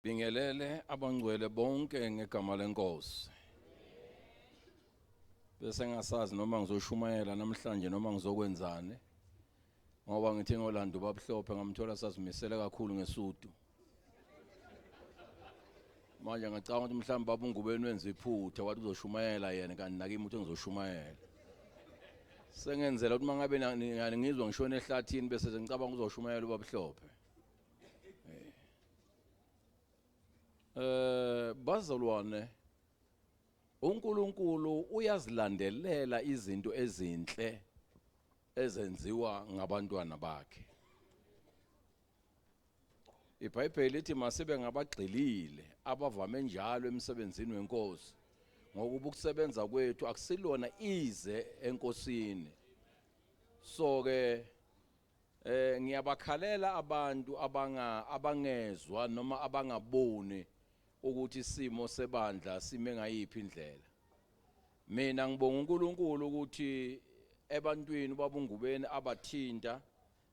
Bingelele abangcwele bonke ngegama lenkosi. Bese ngasazi noma ngizoshumayela namhlanje noma ngizokwenzani. Ngoba ngithi ngolanda ubabuhlophe ngamthola sazimisele kakhulu ngesudu. Manje ngacabanga ukuthi mhlawumbe baba uNgubeni wenza iphutha wathi uzoshumayela yena kanti nakimi uthi ngizoshumayela. Sengenzela ukuthi mangabe ngizwa ngishona ehlathini bese sengicabanga uzoshumayela ubabuhlophe. Bazalwane uNkulunkulu uyazilandelela izinto ezinhle ezenziwa ngabantwana bakhe. IBhayibheli lithi masibe ngabagxilile abavame njalo emsebenzini wenkosi ngokuba ukusebenza kwethu akusilona ize enkosini. So ke ngiyabakhalela abantu abanga abangezwa noma abangaboni ukuthi isimo sebandla sime ngayiphi indlela. Mina ngibonga uNkulunkulu ukuthi ebantwini ubabungubeni abathinta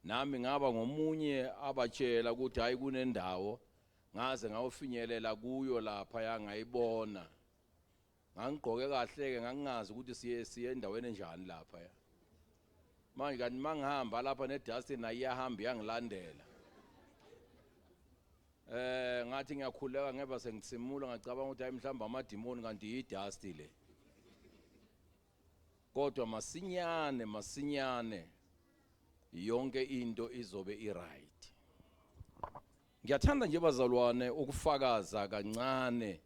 nami ngaba ngomunye abatshela ukuthi hayi kunendawo ngaze ngayofinyelela kuyo lapha yangayibona. Ngangigqoke kahle ke ngangingazi ukuthi siye siye endaweni enjani lapha ya. Manje kanti mangihamba lapha nedust naye iyahamba iyangilandela. Ngathi ngiyakhuleka ngeva sengitsimula ngacabanga ukuthi hayi mhlawumbe amadimoni kanti yidust le. Kodwa masinyane masinyane yonke into izobe i-right. Ngiyathanda nje bazalwane ukufakaza kancane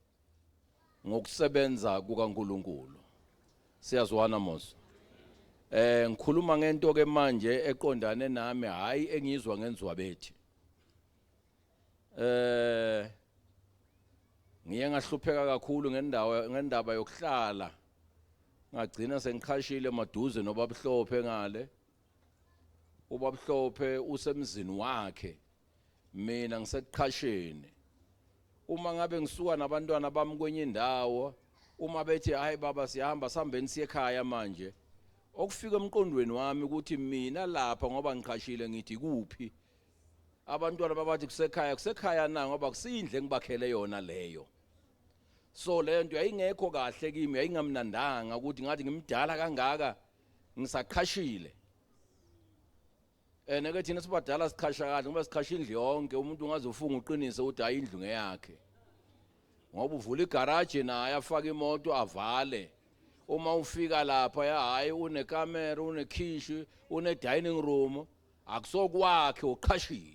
ngokusebenza kukaNkuluNkulu. Siyazwana mos. Ngikhuluma ngento ke manje eqondane nami hayi engizwa ngenzwabethi. Ngiye ngahlupheka kakhulu ngendawo ngendaba yokuhlala. Ngagcina sengiqhashile maduze nobabuhlophe ngale. Ubabuhlophe usemzini wakhe. Mina ngisekuqhasheni. Uma ngabe ngisuka nabantwana bami kwenye indawo, uma bethi hayi baba siyahamba sihambeni siye ekhaya manje. Okufika emqondweni wami ukuthi mina lapha ngoba ngiqhashile ngithi kuphi? Abantwana babathi kusekhaya, kusekhaya na ngoba kusindle engibakhele yona leyo. So le nto yayingekho kahle kimi, yayingamnandanga ukuthi ngathi ngimdala kangaka ngisaqhashile. Ene ke thina sibadala siqhasha kahle ngoba siqhasha indlu yonke umuntu ungaze ufunga uqinise ukuthi hayi indlu ngeyakhe. Ngoba uvula igaraji naye afake imoto avale. Uma ufika lapha ya hayi unekamera, unekhishi, une dining room, akusokwakhe uqhashile.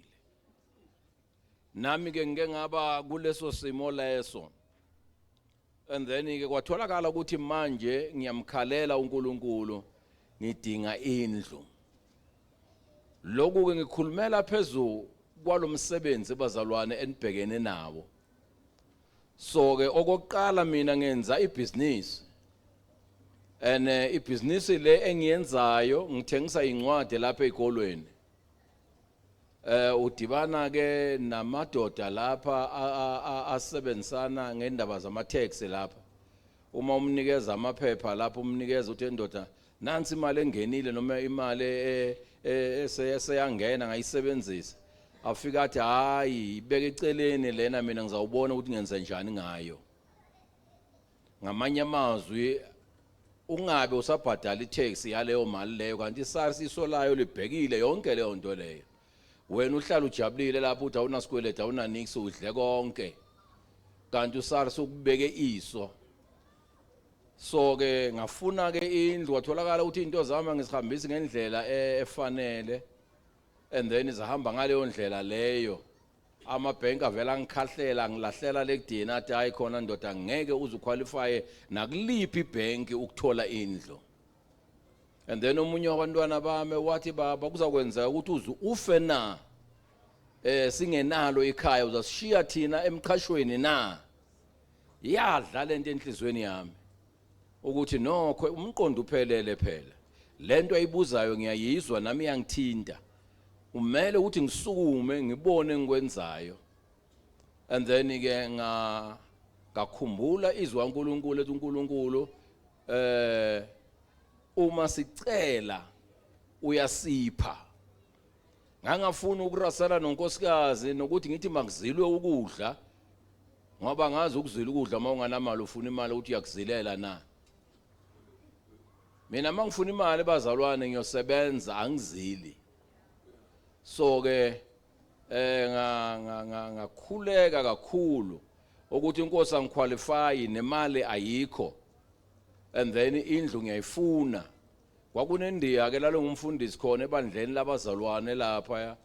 Nami ke ngike ngaba kuleso simo leso. And then ke kwatholakala ukuthi manje ngiyamkhalela uNkulunkulu ngidinga indlu. Lokhu ke ngikhulumela phezulu kwalomsebenzi bazalwane enibhekene nawo. So ke okokuqala mina ngenza ibhizinisi. And ibhizinisi le engiyenzayo ngithengisa incwadi lapha ezikolweni. Udibana ke namadoda lapha asebenzisana ngendaba zama taxi lapha. Uma umnikeza amaphepha lapha umnikeza uthi endoda nansi imali engenile noma imali eseyangena ngayisebenzisa. Afika athi hayi ibeke eceleni lena mina ngizawubona ukuthi ngenze njani ngayo. Ngamanye amazwi ungabe usabhadala itax yaleyo mali leyo kanti iSARS isolayo libhekile yonke leyo nto leyo. Wena uhlala ujabulile lapho uthi awunasikweletu awunanix udle konke. Kanti uSARS ukubeke iso. So ke ngafuna ke indlu watholakala ukuthi into zami angizihambisi ngendlela efanele and then izahamba ngaleyo ndlela leyo. Amabhenki avela angikhahlela ngilahlela lekudini athi hayi khona ndoda ngeke uze uqualifye nakuliphi ibhenki ukuthola indlu. And then omunye wabantwana bami wathi baba kuzakwenzeka ukuthi uze ufe na singenalo ikhaya uzasishiya thina emqhashweni na. Yadla lento enhlizweni yami ukuthi nokho umqondo uphelele phela lento ayibuzayo ngiyayizwa nami iyangithinta. Umele ukuthi ngisukume ngibone engikwenzayo. And then ke nga ngakhumbula izwi kaNkuluNkulu ethi uNkulunkulu uma sicela uyasipha. Ngangafuna ukurasela nonkosikazi nokuthi ngithi makuzilwe ukudla. Ngoba ngazi ukuzila ukudla uma unganamali, ufuna imali ukuthi uyakuzilela na. Mina mangifuna imali, bazalwane, ngiyosebenza, angizili. So ke ngakhuleka kakhulu ukuthi, inkosi, angiqualify, nemali ayikho, and then indlu ngiyayifuna. Kwakunendiya ke lalo ngumfundisi khona ebandleni labazalwane lapha,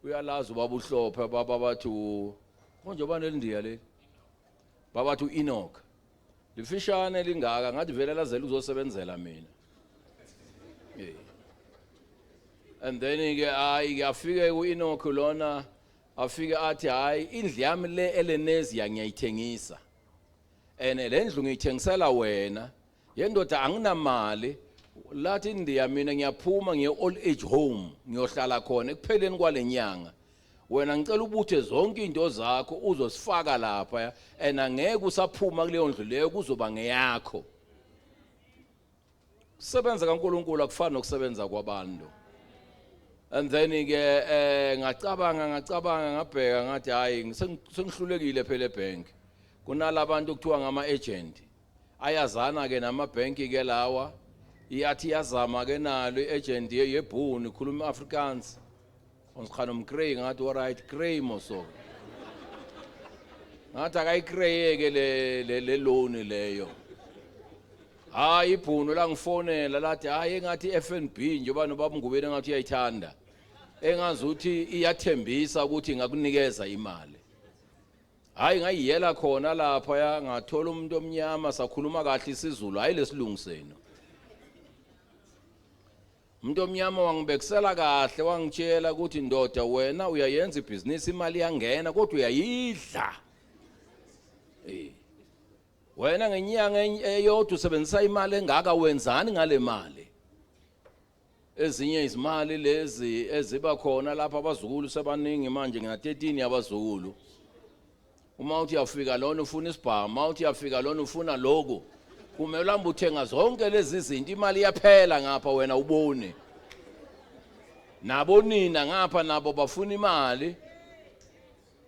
uyalazi ubaba uHlophe, baba bathi konje bani elindiya leli, babathi uEnoch, lifishane lingaka, ngathi vele lazela uzosebenzela mina. And then ke hayi ke afike uEnoch lona, afike athi, "Hayi, indlu yami le eLenasia ngiyayithengisa, ene le ndlu ngiyithengisela wena." Yendoda, anginamali. Lathi indiya, "Mina ngiyaphuma ngiye old age home, ngiyohlala khona ekupheleni kwalenyanga. Wena ngicela ubuthe zonke into zakho uzosifaka lapha, and angeke usaphuma kuleyo ndlu leyo, kuzoba ngeyakho." Kusebenza kaNkuluNkulu akufani nokusebenza kwabantu. And then ke ngacabanga, ngacabanga, ngabheka, ngathi hayi, sengihlulekile phela ebank. Kunalabantu kuthiwa ngama agent, ayazana ke namabhenki ke lawa. Iyathi yazama ke nalo iagent yebhunu, ikhuluma Afrikaans, "Ons gaan hom kry." Ngathi, "Alright, kry mos." So ngathi akayikreye ke le loan leyo. Hayi, ibhunu langifonela, lathi hayi, engathi FNB, njengoba nobaba Ngubeni engathi uyayithanda, engazuthi iyathembisa ukuthi ingakunikeza imali. Hayi, ngayiyela khona lapha ya, ngathola umuntu omnyama, sakhuluma kahle isiZulu, hayi lesilungu senu. Umuntu omnyama wangibekisela kahle, wangitshela ukuthi, "Ndoda, wena uyayenza ibhizinisi, imali iyangena, kodwa uyayidla. Wena ngenyanga eyodwa usebenzisa imali engaka, wenzani ngale mali?" Ezinye izimali lezi eziba khona lapha, abazukulu sebaningi manje, ngina 13 yabazukulu. Uma uthi uyafika lona ufuna isibhamu, uma uthi uyafika lona ufuna lokhu, kumele uhambe uthenga zonke lezi zinto, imali iyaphela ngapha wena ubone. Nabo nina ngapha nabo bafuna imali.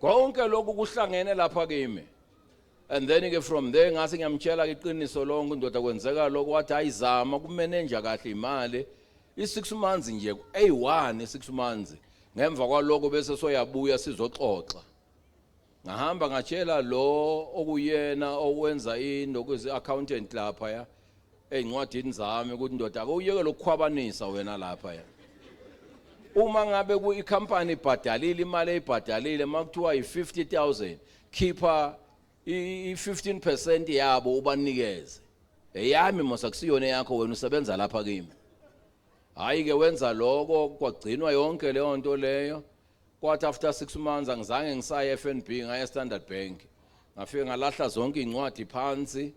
Konke lokhu kuhlangene lapha kimi. And then ke from there ngase ngiyamtshela iqiniso lonke, indoda, kwenzeka lokho. Wathi ayizama kumanage kahle imali i6 months nje, eyi1 6 months, ngemva kwaloko bese soyabuya sizoxoxa. Ngahamba ngatshela lo okuyena owenza into kwezi accountant lapha ya ey'ncwadini zami ukuthi, "Ndoda, ake uyeke lokukhwabanisa wena lapha ya. Uma ngabe ku-ikhampani ibhadalile imali eyibhadalile, makuthiwa yi-50,000, khipha i-15% yabo ubanikeze. Eyami mos, akusiyona yakho, wena usebenza lapha kimi." Hayi ke, wenza lokho, kwagcinwa yonke leyo nto leyo. Kwathi after 6 months angizange ngisaye FNB, ngaye Standard Bank. Ngafike ngalahla zonke incwadi phansi.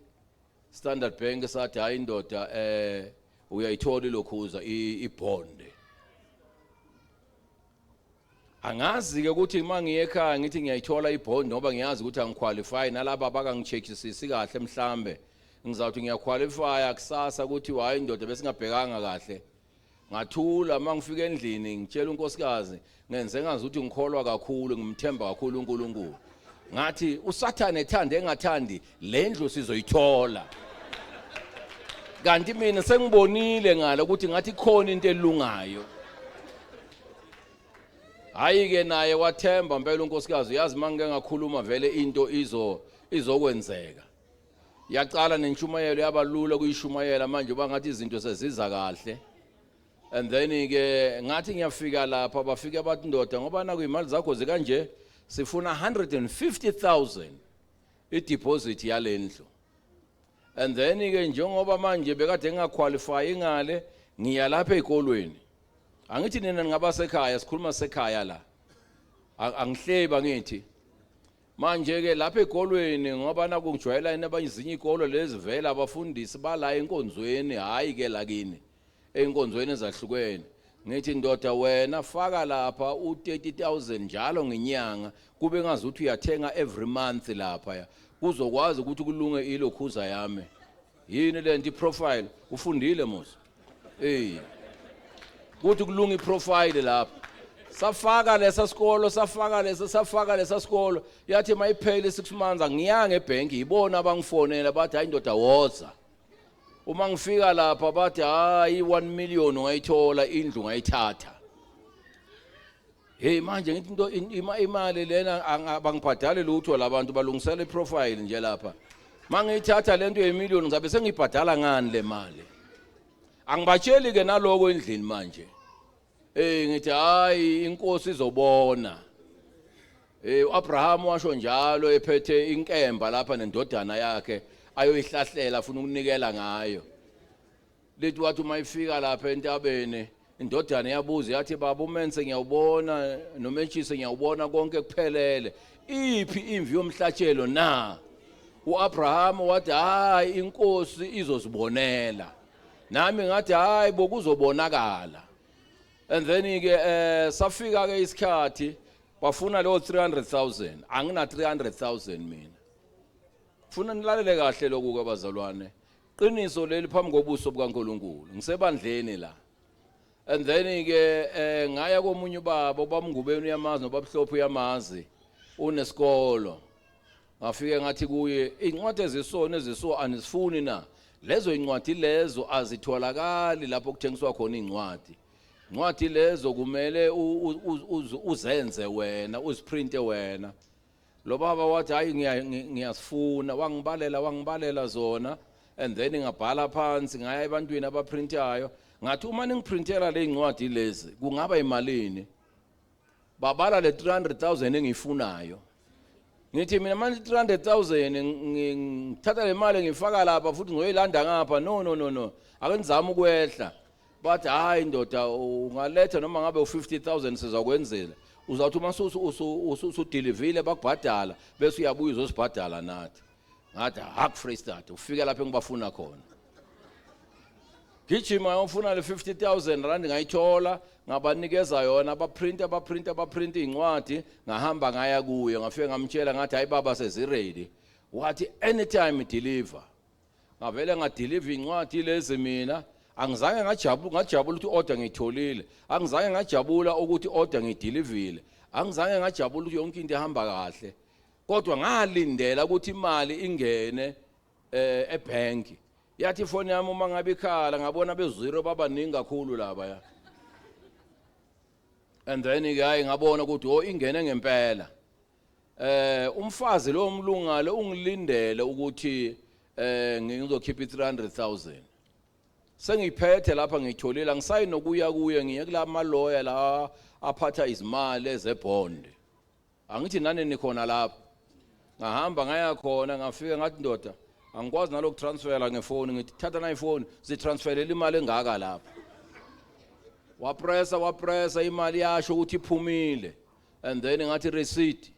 Standard Bank sathi, "Hayi indoda, uyayithola ilokhuza ibond." Angazi ke ukuthi mangiye ekhaya ngithi ngiyayithola ibond, ngoba ngiyazi ukuthi angiqualify, nalaba abakangicheckisisi kahle. Mhlambe ngizawuthi ngiyaqualify kusasa ukuthi hayi indoda, besingabhekanga kahle. Ngathula. Mangifika endlini ngitshela unkosikazi, ngenze ngazi ukuthi ngikholwa kakhulu, ngimthemba kakhulu uNkulunkulu, ngathi uSathane ethande engathandi, le ndlu sizoyithola. Kanti mina sengibonile ngala ukuthi ngathi khona into elungayo. Hayi ke, naye wathemba impela unkosikazi, uyazi mangike ngakhuluma vele into izokwenzeka. Yaqala nentshumayelo yabalula kuyishumayela manje, uba ngathi izinto seziza kahle. And then ke ngathi ngiyafika lapha, bafika bathi, "Ndoda, ngoba naku imali zakho zikanje, sifuna 150,000 ideposit yalendlu." And then ke njengoba manje bekade ngingaqualify ngale, ngiya lapha ezikolweni. Angithi nina ngaba sekhaya, sikhuluma sekhaya la, angihleba ngithi manje ke lapha ezikolweni, ngoba nakungijwayela yini abayizinye izikolo lezi, vele abafundisi bala enkonzweni, hayi ke lakini einkonzweni ezahlukene. Ngithi, "Ndoda, wena faka lapha u30000 njalo ngenyanga, kube ngazuthi uyathenga every month lapha, kuzokwazi ukuthi kulunge ilokhuza yami." Yini lento, iprofile, ufundile mos, kuthi kulunga iprofile lapha. Safaka lesa sikolo, safaka lesa, safaka lesa sikolo. Yathi mayiphele 6 months, angiyanga ebhenki, yibona abangifonela bathi, "Hayi ndoda, woza." Uma ngifika lapha bathi, "Hayi, 1 million ungayithola indlu, ungayithatha." Hey, manje ngithi into imali lena abangibhadali lutho labantu, balungisela iprofile nje lapha. Mangiyithatha lento yemillion, ngizabe sengibhadala ngani le mali? Angibatsheli ke naloko endlini manje. Ngithi hayi, inkosi izobona. uAbraham washo njalo ephethe inkemba lapha nendodana yakhe ayoyihlahlela, afuna ukunikela ngayo. Lithi wathi uma ifika lapha entabeni, indodana yabuza yathi, "Baba, umense ngiyawubona, nomentshise ngiyawubona, konke kuphelele, iphi imvi yomhlatshelo na?" uAbraham wathi, "Hayi, inkosi izozibonela." Nami ngathi, "Hayi bokuzobonakala." And then ke safika ke isikhathi bafuna leyo 300,000. Angina 300,000 mina. Funa nilalele kahle lokhu ke bazalwane, qiniso leli phambi kobuso bukaNkuluNkulu, ngisebandleni la. And then ke ngaya komunye ubaba, ubamngubeni uyamazi, nobabhlophe uyamazi, unesikolo. Ngafike ngathi kuye, "Incwadi ezisona eziso anisifuni na?" Lezo incwadi lezo azitholakali lapho kuthengiswa khona incwadi. Incwadi lezo kumele uzenze wena, uziprinte wena. Lo baba wathi, "Hayi, ngiyasifuna." Wangibalela, wangibalela zona, and then ngabhala phansi, ngaya ebantwini abaprintayo, ngathi, "Uma ningiprintela le incwadi lezi kungaba imalini?" Babala le 300,000 engiyifunayo. Ngithi mina manje 300,000, ngithatha le mali ngifaka lapha futhi ngizoyilanda ngapha. No, no, no, no, ake nizame ukwehla. Bathi, "Hayi ndoda, ungaletha noma ngabe u50000, sizakwenzela. Uzawuthi uma usudelivile bakubhadala, bese uyabuya uzosibhadala nathi." Ngathi, "Hak Freystata, ufike lapho engibafuna khona." Gijima ngiyofuna le 50000 rand, ngayithola, ngabanikeza yona, baprinta, baprinta, baprinta incwadi. Ngahamba ngaya kuye, ngafike ngamtshela, ngathi, "Hayi baba, seziready." Wathi, "Anytime deliver." Ngavele ngadeliver incwadi lezi. Mina angizange ngajabula, ngajabula ukuthi order ngiyitholile, angizange ngajabula ukuthi order ngiyidelivile, angizange ngajabula ukuthi yonke into ihamba kahle, kodwa ngalindela ukuthi imali ingene ebhenki. Yathi ifoni yami uma ngabe ikhala, ngabona bezero babaningi kakhulu laba ya. And then ke hayi, ngabona ukuthi oh, ingene ngempela. Umfazi lo mlungale ungilindele ukuthi ngizokhipha i300000, sengiphethe lapha, ngitholile, angisayi nokuya kuye, ngiye kulama lawyer la aphatha izimali ezebond. Angithi nani nikhona lapho? Ngahamba ngaya khona, ngafika ngathi, "Ndoda, angikwazi naloku transfera ngefoni." Ngithi, "Thatha na ifoni, sitransferela imali engaka lapha." Wapressa, wapressa, imali yasho ukuthi iphumile. And then ngathi, "Receipt."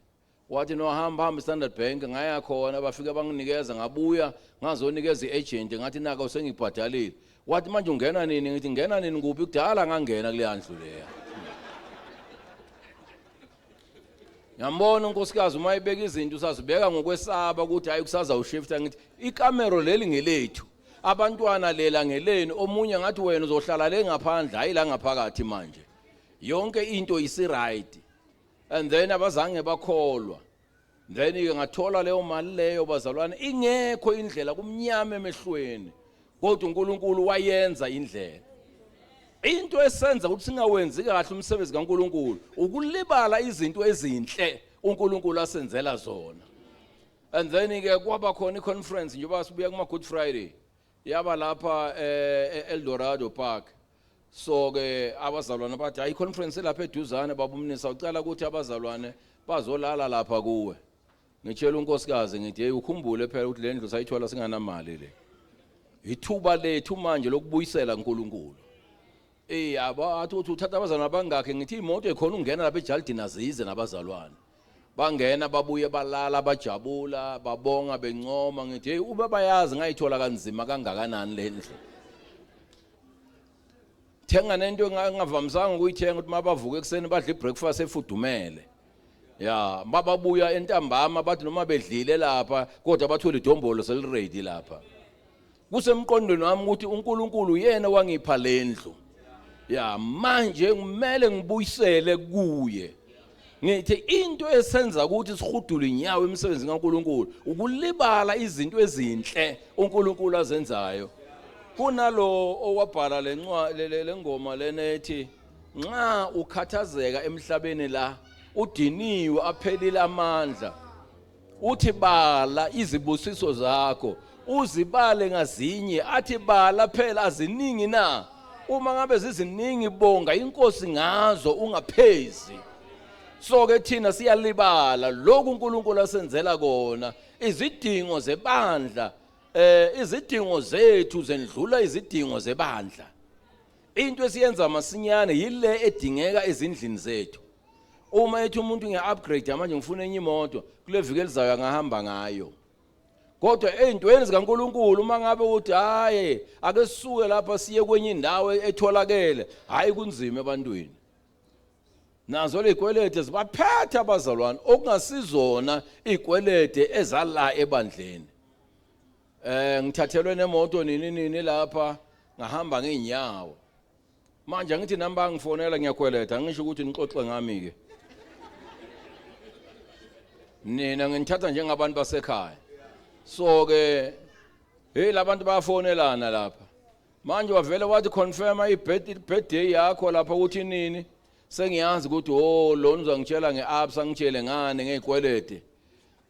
Wathi, "No, hamba, hamba Standard Bank." Ngaya khona, bafika banginikeza, ngabuya ngazonikeza iagent, ngathi, "Naka, usengibhadalile." Wathi, "Manje ungena nini?" Ngithi, "Ngena nini kuphi? Kudala ngangena kule ndlu leya." Ngiyambona unkosikazi uma ibeka izinto, usazibeka ngokwesaba ukuthi hayi, kusaza ushifta. Ngithi, "Ikamero leli ngelethu, abantwana lela ngeleni." Omunye ngathi, "Wena uzohlala le ngaphandle, hayi la ngaphakathi." Manje yonke into isi-right. And then abazange bakholwa. Then ke ngathola leyo mali leyo bazalwane, ingekho indlela, kumnyama emehlweni, kodwa uNkulunkulu wayenza indlela. Into esenza ukuthi singawenzi kahle umsebenzi kaNkulunkulu ukulibala izinto ezinhle uNkulunkulu asenzela zona. And then ke kwaba khona iconference, njengoba sibuya kuma Good Friday, yaba lapha eEldorado Park. So ke abazalwane bathi, "Hayi, iconference lapha eduzane, baba umnisa, ucela ukuthi abazalwane bazolala lapha kuwe." Ngitshela unkosikazi ngithi, "Hey, ukhumbule phela ukuthi le ndlu sayithola singanamali, le ithuba lethu manje lokubuyisela uNkulunkulu." Aba athi uthi uthatha abazalwane abangakhe? Ngithi imoto ekhona ungena lapha ejalidini, azize nabazalwane. Bangena, babuye, balala, bajabula, babonga, bencoma. Ngithi, "Hey, ube bayazi ngayithola kanzima kangakanani le ndlu." Thenga nento engavamisanga ukuyithenga, ukuthi mabavuka ekuseni badle ibreakfast efudumele. Ya, bababuya entambama, bathi noma bedlile lapha kodwa bathole idombolo seliready lapha. Kusemqondweni wami ukuthi uNkulunkulu yena wangipha lendlu. Ya, manje ngimele ngibuyisele kuye. Ngithi into esenza ukuthi sihudule inyawo emsebenzini kaNkuluNkulu ukulibala izinto ezinhle uNkulunkulu azenzayo. Kunalo owabhala lencwa lengoma lena ethi nxa ukhathazeka emhlabeni la udiniwe aphelile amandla, uthi bala izibusiso zakho uzibale ngazinye, athi bala phela aziningi na, uma ngabe ziziningi bonga inkosi ngazo ungaphezi. So ke thina siyalibala lokhu uNkulunkulu asenzela kona. Izidingo zebandla, izidingo zethu zendlula izidingo zebandla. Into esiyenza masinyane yile edingeka ezindlini zethu. Uma ethi umuntu ngiya-upgrade manje ngifuna enye imoto, kule viki elizayo angahamba ngayo. Kodwa ey'ntweni zikaNkulunkulu uma ngabe uthi hhayi ake sisuke lapha siye kwenye indawo etholakele, hhayi kunzima ebantwini. Nazo ley'kwelede zibaphethe abazalwane okungasizona iy'kwelede ezala ebandleni. Ngithathelwe nemoto nini nini lapha ngahamba ngeenyawo. Manje angithi nami bangifonela ngiyakweleta, ngisho ukuthi nixoxe ngami ke. Nina nginithatha njengabantu basekhaya. So ke hey labantu bayafonelana lapha. Manje wavele wathi confirm i-birthday yakho lapha ukuthi nini. Sengiyazi ukuthi oh lona uzangitshela nge-apps angitshele ngane ngezikwelede.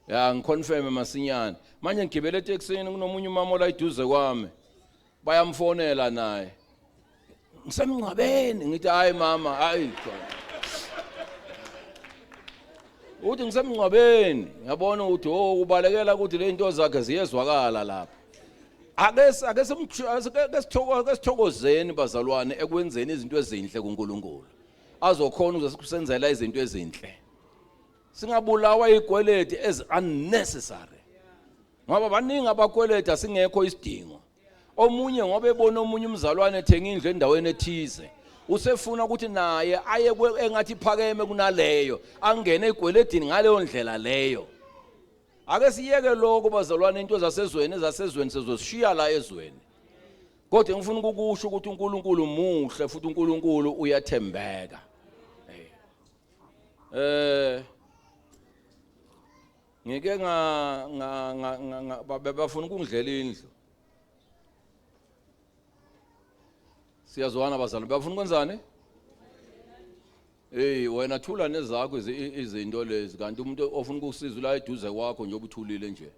Ya ngiconfirm masinyane. Manje ngigibele eTaxini kunomunye umama ola iduze kwami. Bayamfonela naye. Ngisemngcwabeni ngithi hayi mama hayi cha. Uthi ngisemngcwabeni ngiyabona ukuthi oh ubalekela ukuthi le zinto zakhe ziyezwakala lapha. Ake ake sithokozeni bazalwane ekwenzeni izinto ezinhle kuNkulunkulu. Azokhona ukusenzela izinto ezinhle. Singabulawa izikweleti as unnecessary. Ngoba baningi abakweleta singekho isidingo. Omunye ngoba ebona omunye umzalwane ethenga indlu endaweni ethize, usefuna ukuthi naye aye engathi iphakeme kunaleyo, angene egweledini ngaleyo ndlela leyo. Ake siyeke lokho bazalwane, into zasezweni ezasezweni sizoshiya la ezweni. Kodwa ngifuna ukukusho ukuthi uNkulunkulu muhle futhi uNkulunkulu uyathembeka. Ngike nga nga nga bafuna ukungidlela indlu. Siyazwana bazalwane, bafuna ukwenzani? Hey wena thula nezakho izinto lezi, kanti umuntu ofuna ukukusiza la eduze kwakho nje obuthulile nje.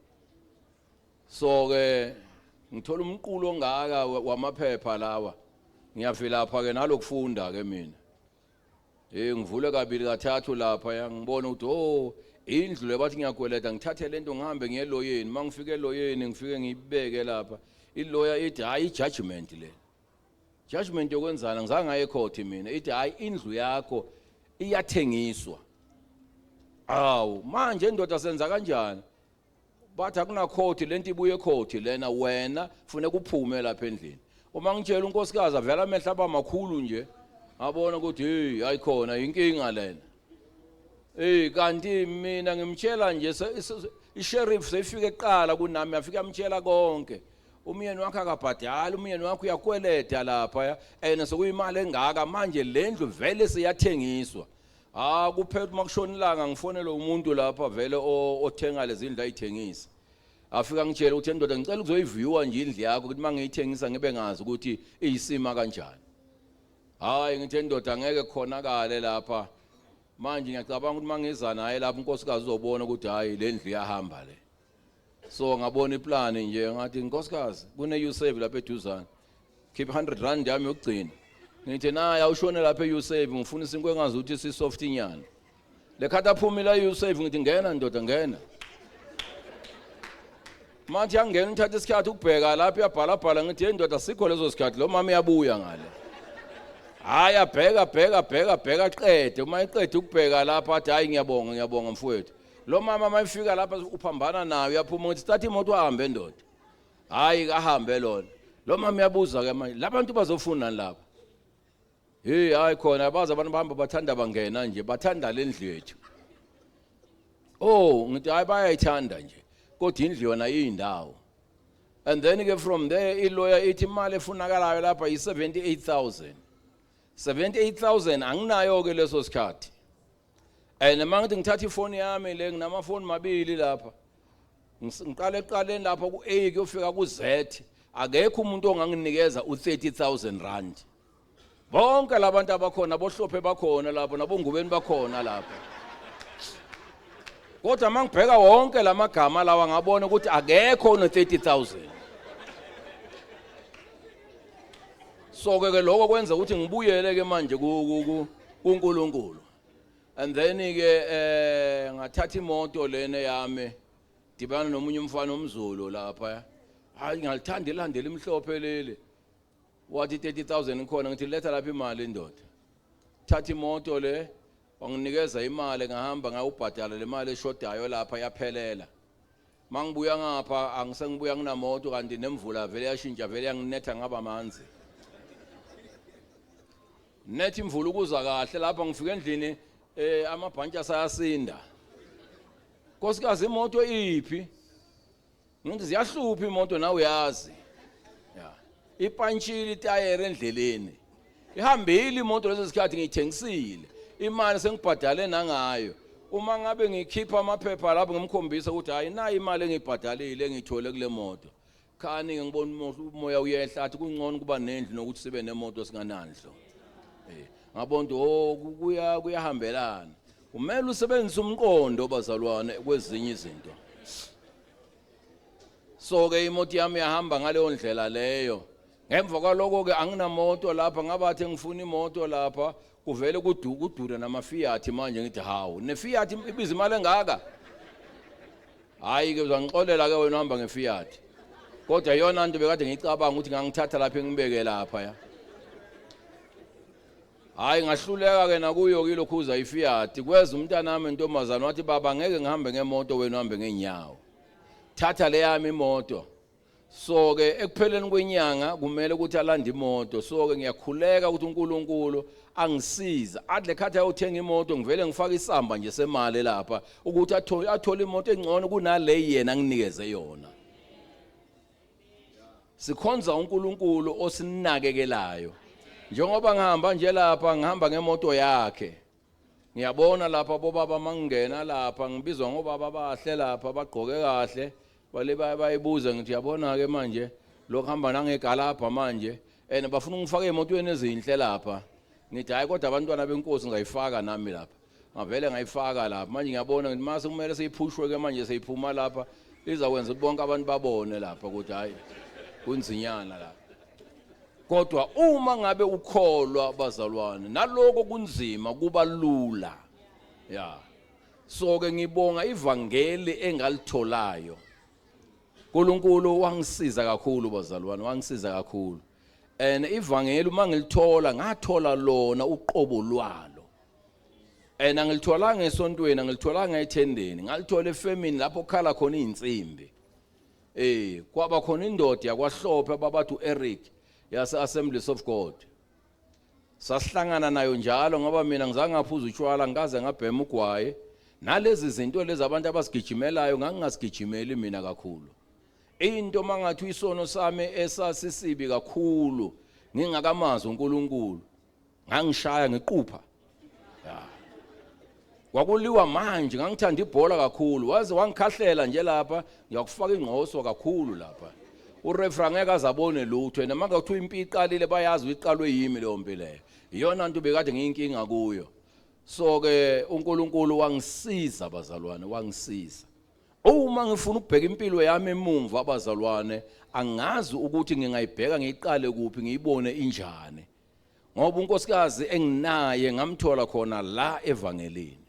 So ke ngithola umqulu ongaka wamaphepha lawa. Ngiyavilapha ke nalokufunda ke mina. Hey ngivule kabili kathathu lapha yangibona ukuthi oh indlu le bathi ngiyakweleta, ngithathe lento ngihambe ngiye eloyeni. Mangifike eloyeni ngifike ngiyibeke lapha. Iloya ithi hayi judgment le. Judgment yokwenzana ngizange ngaye ecourt mina. Ithi hayi indlu yakho iyathengiswa. Awu manje ndoda senza kanjani? Bathi akunakhoti lento ibuye ekhoti lena, wena funeka uphume lapha endlini. Uma ngitshela unkosikazi avela amehlo aba makhulu nje, ngabona ukuthi hey hayi khona inkinga lena. Hey kanti mina ngimtshela nje isheriff seyifike eqala kunami, yafika yamtshela konke. Umyeni wakhe akabhadali, umyeni wakhe uyakweleta lapha and sekuyimali engaka manje lendlu vele seyathengiswa. Ah kuphela uma kushona ilanga ngifonele umuntu lapha vele othenga lezi ndlu ayithengisa. Afika ngitshela ukuthi ndoda ngicela ukuzoyiviewa nje indlu yakho ukuthi mangiyithengisa ngibe ngazi ukuthi iyisima kanjani. Hayi ngithe ndoda ngeke khonakale lapha. Manje ngiyacabanga ukuthi mangiza naye lapha unkosikazi uzobona ukuthi hayi le ndlu iyahamba le. So ngabona iplan nje ngathi nkosikazi kune U-Save lapha eduzane. Keep 100 rand yami yokugcina. Ngithi naye awushone lapha e-U-Save ngifuna isinkwa engazi ukuthi si soft inyana. Lekhathi aphumile e-U-Save ngithi ngena ndoda ngena. Manje yangena uthatha isikhathi ukubheka lapha uyabhala bhala ngithi hey ndoda sikho leso sikhathi lo mama uyabuya ngale. Hayi abheka bheka bheka bheka qede uma eqede ukubheka lapha athi hayi ngiyabonga ngiyabonga mfowethu. Lo mama mayifika lapha uphambana nayo uyaphuma ngithi thatha imoto ahambe ndoda. Hayi kahambe lona. Lo mama uyabuza ke manje labantu bazofunani lapha? Hey hayi khona baza abantu bahamba bathanda bangena nje bathanda le ndlu yethu. Oh ngithi hayi bayayithanda nje kodwa indlu yona iyindawo. And then ke from there iloya ithi imali efunakalayo lapha yi 78000. 78000 anginayo ke leso sikhathi. And mangithi ngithatha ifoni yami le, nginamafoni mabili lapha, ngiqale ekuqaleni lapha ku-A kuyofika ku-Z, akekho umuntu onganginikeza u-R30,000. Bonke labantu abakhona, boHlophe bakhona lapho, nabongubeni bakhona lapho, kodwa uma ngibheka wonke la magama lawa, ngabona ukuthi akekho ono-30,000. So ke lokho kwenza ukuthi ngibuyele ke manje kuNkulunkulu. And then ke ngathatha imoto lena yami, dibana nomunye umfana omZulu lapha. Hayi, ngalithanda ilandela imhlophe leli. Wathi 30,000 khona. Ngithi letha lapha imali, indoda. Thatha imoto le. Wanginikeza imali, ngahamba ngayobhadala le mali eshodayo lapha, yaphelela. Mangibuya ngapha, angisengibuya nginamoto, kanti nemvula vele yashintsha, vele yanginetha, ngaba manzi. Nethi imvula ukuza kahle lapha, ngifika endlini, amabhantshi asayasinda. Nkosikazi, imoto iphi? Ngithi ziyahlupha imoto, nawe uyazi ya, ipantshile itayere endleleni, ihambile imoto. Leso sikhathi ngiyithengisile, imali sengibhadale nangayo. Uma ngabe ngikhipha amaphepha lapho, ngimkhombisa ukuthi hayi, nayi imali engiyibhadalile, engiyithole kule moto. Khani ngibona umoya uyehla, athi kungcono kuba nendlu nokuthi sibe nemoto singanandlo. Ngabona ukuthi oh, kuya kuyahambelana. Kumele usebenzise umqondo, bazalwane, kwezinye izinto. So ke imoto yami yahamba ngaleyo ndlela leyo. Ngemva kwaloko ke anginamoto lapha. Ngabathi ngifuna imoto lapha, kuvele kudure nama-Fiat. Manje ngithi hawu, ne-Fiat ibiza imali engaka? Hayi ke, uzangixolela ke wena uhamba nge-Fiat, kodwa iyona nto bekade ngicabanga ukuthi ngangithatha lapha ngibeke lapha ya. Hayi, ngahluleka ke nakuyo kilokhuza iFiat. Kweza umntanami intombazana, wathi, "Baba, ngeke ngihambe ngemoto, wena uhambe ngeenyawo, thatha le yami imoto." So ke ekupheleni kwenyanga kumele ukuthi alande imoto. So ke ngiyakhuleka ukuthi uNkulunkulu angisiza, athi lekhathi ayothenga imoto, ngivele ngifake isamba nje semali lapha ukuthi athole imoto engcono kunale yena anginikeze yona. Sikhonza uNkulunkulu osinakekelayo. Njengoba ngihamba nje lapha, ngihamba ngemoto yakhe. Ngiyabona lapha bobaba, mangingena lapha ngibizwa ngobaba abahle lapha, bagqoke kahle, bale bayibuza. Ngithi yabona ke manje lokhu hamba nangegalabha manje, and bafuna ungifake emotweni ezinhle lapha. Ngithi hayi, kodwa abantwana benkosi ngayifaka nami lapha. Ngavele ngayifaka lapha. Manje ngiyabona, ngithi mase kumele seyiphushwe ke manje, seyiphuma lapha, izakwenza ukuthi bonke abantu babone lapha ukuthi hayi, kunzinyana lapha. Kodwa uma ngabe ukholwa, bazalwane, naloko kunzima kuba lula ya. So ke ngibonga ivangeli engalitholayo. uNkulunkulu wangisiza kakhulu, bazalwane, wangisiza kakhulu. And ivangeli uma ngilithola, ngathola lona uqobo lwalo, and angilitholanga esontweni, angilitholanga ethendeni, ngalithola efemini lapho kukhala khona izinsimbi. Kwaba khona indoda yakwaHlophe ababathi uEric, yase Assemblies of God. Sasihlangana nayo njalo, ngoba mina ngizange ngaphuza utshwala, ngikaze ngabhema ugwayi, nalezi zinto lezi abantu abasigijimelayo ngangingasigijimeli mina kakhulu. Into mangathi isono sami esasisibi kakhulu ngingakamazi uNkulunkulu, ngangishaya ngiqupha ya, kwakuliwa. Manje ngangithanda ibhola kakhulu, waze wangikhahlela nje lapha, ngiyakufaka ingqoso kakhulu lapha, ureferee angeke azabone lutho. Yena manje kuthiwa impi iqalile, bayazi iqalwe yimi leyo mpi leyo. Iyona nto bekade ngiyinkinga kuyo. So ke uNkulunkulu wangisiza, bazalwane, wangisiza. Uma ngifuna ukubheka impilo yami emumva, abazalwane, angazi ukuthi ngingayibheka ngiyiqale kuphi, ngiyibone injani, ngoba unkosikazi enginaye ngamthola khona la evangelini,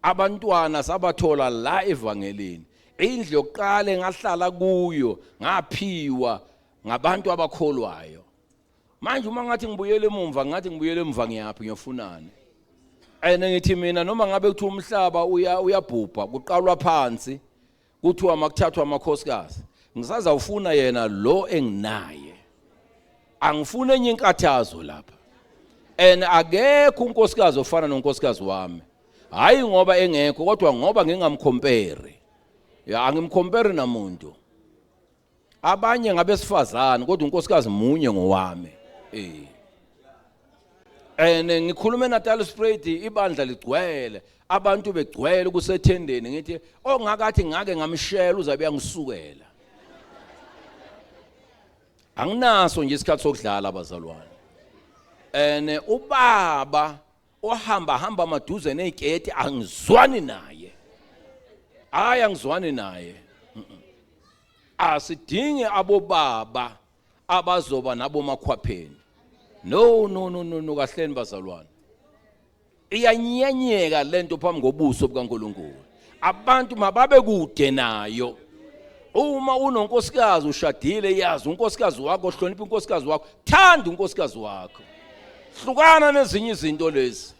abantwana sabathola la evangelini, indlu yokuqala engahlala kuyo ngaphiwa ngabantu abakholwayo. Manje uma ngathi ngibuyele emumva, ngathi ngibuyele emva, ngiyaphi, ngiyofunani? And ngithi mina noma ngabe kuthiwa umhlaba uyabhubha, kuqalwa phansi, kuthiwa makuthathwa amakhosikazi, ngisazawufuna yena lo enginaye, angifuni enye inkathazo lapha. And akekho unkosikazi ofana nonkosikazi wami, hayi ngoba engekho, kodwa ngoba ngingamcompare ya, angimcompare namuntu. Abanye ngabesifazane, kodwa unkosikazi munye, ngowami. And ngikhulume Natal Spruit, ibandla ligcwele, abantu begcwele kusethendeni, ngithi ongakathi ngake ngamshela uzabe yangisukela. Anginaso nje isikhathi sokudlala, abazalwane. And ubaba ohamba hamba maduze neziketi angizwani naye. Hayi, angizwani naye. Asidinge abobaba abazoba nabo makhwapheni. No, no, no, no, no. Kahleni bazalwane, iyanyenyeka lento phambi kobuso bukaNkuluNkulu. Abantu mababe kude nayo. Uma unonkosikazi, ushadile, yazi unkosikazi wakho, hlonipha unkosikazi wakho, thanda unkosikazi wakho, hlukana nezinye izinto lezi.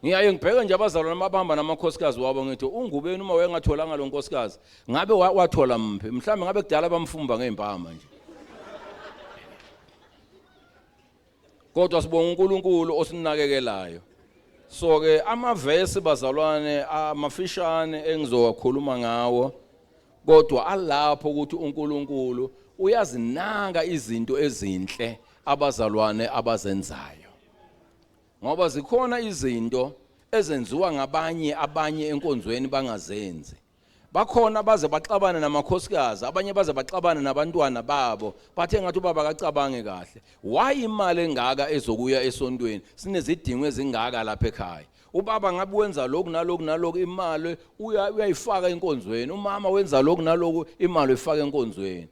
Ngiyaye ngibheke nje abazalwane abahamba namakhosikazi wabo, ngithi ungubeni uma wayengatholanga lo nkosikazi, ngabe wathola mphi? Mhlawumbe ngabe kudala bamfumba ngey'mpama nje. Kodwa sibonga uNkulunkulu osinakekelayo. So ke amavesi, bazalwane, amafishane engizowakhuluma ngawo, kodwa alapho ukuthi uNkulunkulu uyazinaka izinto ezinhle abazalwane abazenzayo, ngoba zikhona izinto ezenziwa ngabanye, abanye enkonzweni bangazenzi. Bakhona baze baxabane namakhosikazi, abanye baze baxabane nabantwana babo, bathe ngathi ubaba akacabange kahle. Why imali engaka ezokuya esontweni, sinezidingo ezingaka lapha ekhaya? Ubaba ngabe wenza lokhu naloku naloku, imali uyayifaka enkonzweni. Umama wenza lokhu naloku, imali uyifaka enkonzweni.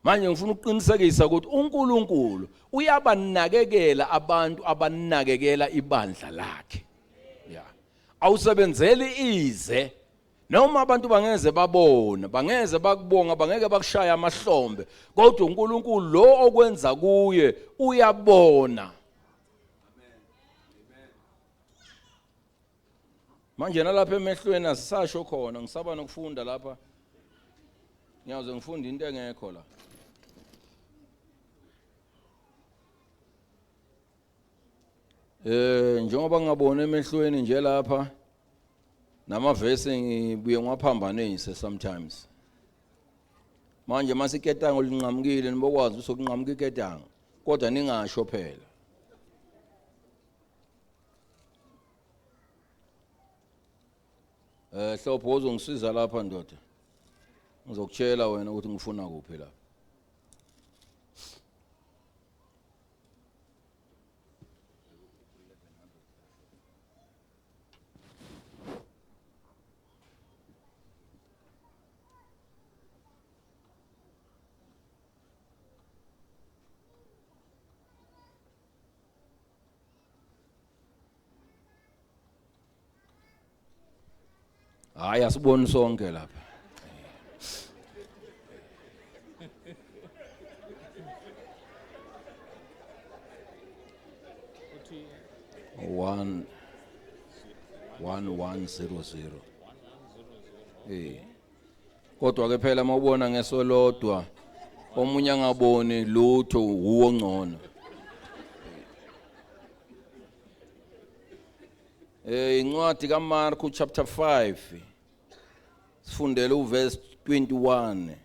Manje ngifuna ukuqinisekisa ukuthi uNkulunkulu uyabanakekela abantu abanakekela ibandla lakhe. Ya, awusebenzeli ize, noma abantu bangeze babona, bangeze bakubonga, bangeke bakushaya amahlombe, kodwa uNkulunkulu lo okwenza kuye uyabona. Manje nalapha emehlweni asisasho khona, ngisaba nokufunda lapha, ngiyaze ngifunda into engekho la. Njengoba ngingabona emehlweni nje lapha, namavesi ngibuye ngiwaphambanise sometimes. Manje masiketango linqamukile, nibokwazi usokunqamuka iketango, kodwa ningasho phela. Hlopho, uzongisiza lapha ndoda, ngizokutshela wena ukuthi ngifuna kuphi lapha. Hayi, asiboni sonke lapha. 1 1100. Kodwa ke phela mawubona ngeso lodwa, omunye angaboni lutho, uwo ngcono. Incwadi kaMarko chapter 5, sifundele uverse 21.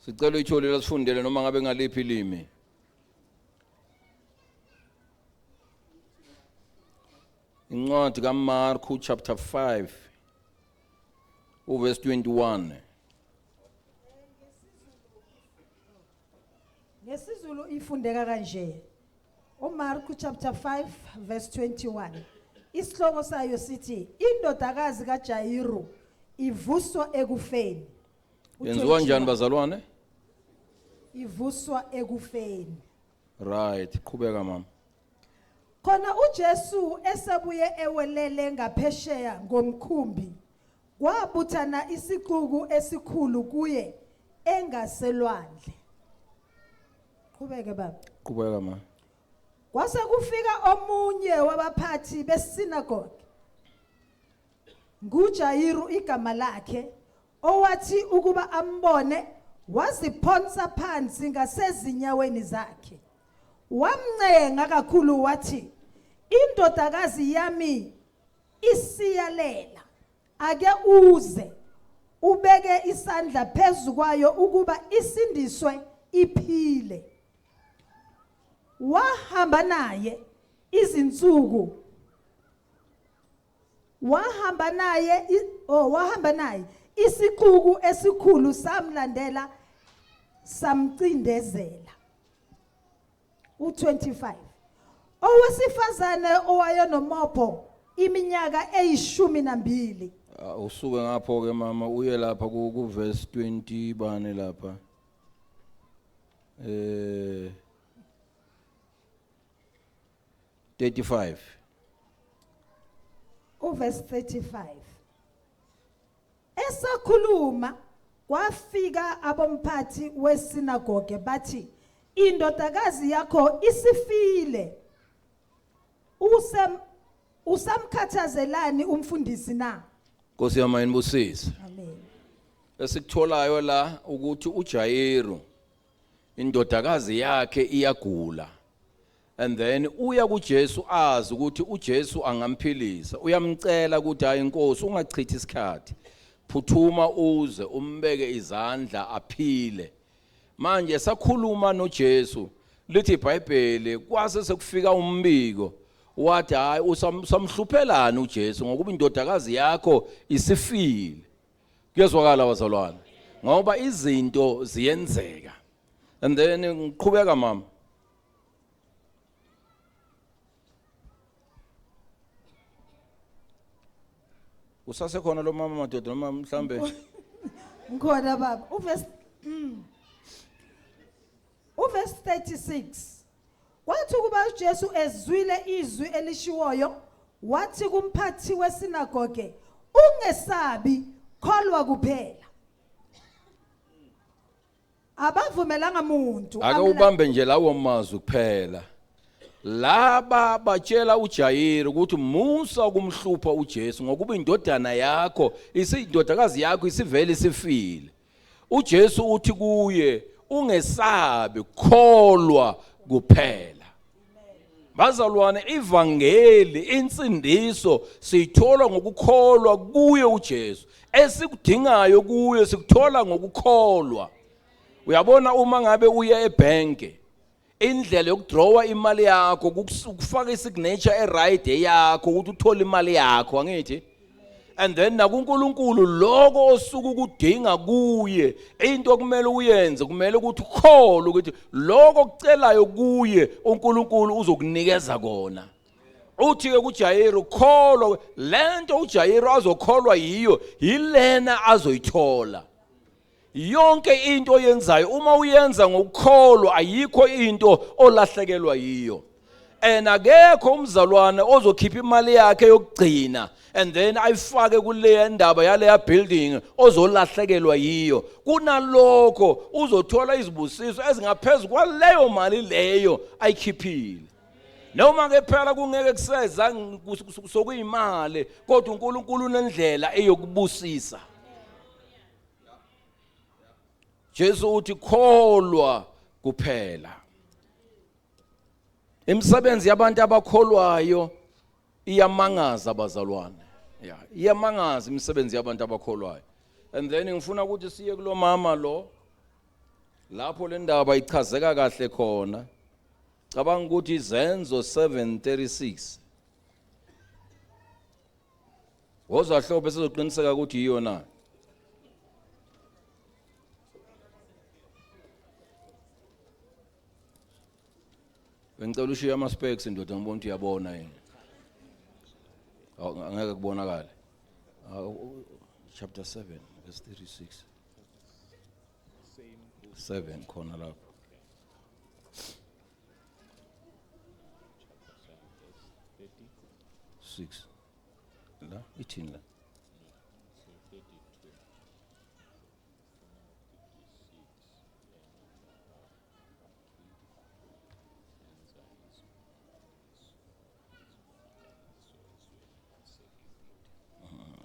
Sicela uyitholile, sifundele noma ngabe ngaliphi ilimi. Incwadi kaMarko chapter 5 uverse 21. NgesiZulu ifundeka kanje. uMark chapter 5 verse 21. Isihloko sayo sithi indodakazi kaJairu ivuswa ekufeni. Yenziwa njani, U-21. bazalwane? Ivuswa ekufeni. Right, qhubeka mama. Khona uJesu esebuye ewelele ngaphesheya ngomkhumbi, kwabuthana isixuku esikhulu kuye engaselwandle. Qhubeke baba. Qhubeka mama. Kwase kufika omunye wabaphathi besinagoge, nguJayiru igama lakhe, owathi ukuba ambone Waziphonsa phansi ngasezinyaweni zakhe, wamncenga kakhulu wathi, "Indodakazi yami isiyalela, ake uze ubeke isandla phezu kwayo ukuba isindiswe iphile." Wahamba naye izinsuku, wahamba naye oh, wahamba naye, isixuku esikhulu samlandela samcindezela. U25, owesifazane owayenomopho iminyaka eyi-12. Ah, usuke ngapho ke mama, uye lapha ku verse 20 bani lapha, 35. Uverse 35, esakhuluma kwafika abomphathi wesinagoge bathi, "Indodakazi yakho isifile, usamkhathazelani umfundisi na?" Nkosi yami inibusise. Amen. Esikutholayo la ukuthi uJairo indodakazi yakhe iyagula, and then uya kuJesu azi ukuthi uJesu angamphilisa. Uyamcela ukuthi, "Hayi Nkosi, ungachithi isikhathi, phuthuma uze umbeke izandla aphile." Manje sakhuluma noJesu, lithi iBhayibheli kwase sekufika umbiko wathi, "Hayi, usamhluphelani uJesu ngokuba indodakazi yakho isifile?" Kuyezwakala bazalwane, ngoba izinto ziyenzeka. And then ngiqhubeka mama. Usasekhona lo mama madoda, noma mhlambe? Ngikhona baba. Uverse 36, kwathi ukuba uJesu ezwile izwi elishiwoyo, wathi kumphathi wesinagoge, "Ungesabi, kholwa kuphela." Abavumelanga muntu Ake ubambe nje lawo mazwi kuphela. Laba batshela uJayiro ukuthi musa ukumhlupha uJesu ngokuba indodana yakho, isindodakazi yakho isivele isifile. uJesu uthi kuye, "Ungesabi, kholwa kuphela." Bazalwane, ivangeli, insindiso siyithola ngokukholwa kuye uJesu. Esikudingayo kuye sikuthola ngokukholwa. Uyabona, uma ngabe uya ebhenke, indlela yokudrawa imali yakho ukufaka isignature eright eyakho ukuthi uthole imali yakho, angithi? And then nakuNkulunkulu, lokho osuku ukudinga kuye, into okumele uyenze kumele ukuthi ukholwe ukuthi lokho okucelayo kuye uNkulunkulu uzokunikeza kona. Uthi ke kuJairo, "Kholwa." Lento uJairo azokholwa yiyo yilena azoyithola. Yonke into oyenzayo, uma uyenza ngokukholwa, ayikho into olahlekelwa yiyo, and akekho umzalwane ozokhipha imali yakhe yokugcina and then ayifake kuleya ndaba yaleya building ozolahlekelwa yiyo. Kunalokho uzothola izibusiso ezingaphezulu kwaleyo mali leyo ayikhiphile. Noma ke phela kungeke kuseza sokuyimali, kodwa uNkulunkulu unendlela eyokubusisa. Jesu uthi, "Kholwa kuphela." Imisebenzi yabantu abakholwayo iyamangaza bazalwane, ya, iyamangaza imisebenzi yabantu abakholwayo. And then ngifuna ukuthi siye kulo mama lo lapho le ndaba ichazeka kahle khona. Cabanga ukuthi Izenzo 7:36. Woza Hlophe, sizoqiniseka ukuthi yiyo na. Bengicela ushiye ama-specs ndoda, ngibona ukuthi uyabona yini. Awu, angeke kubonakale. Chapter 7 verse 36. 7 khona lapho. 6 la, ithini la?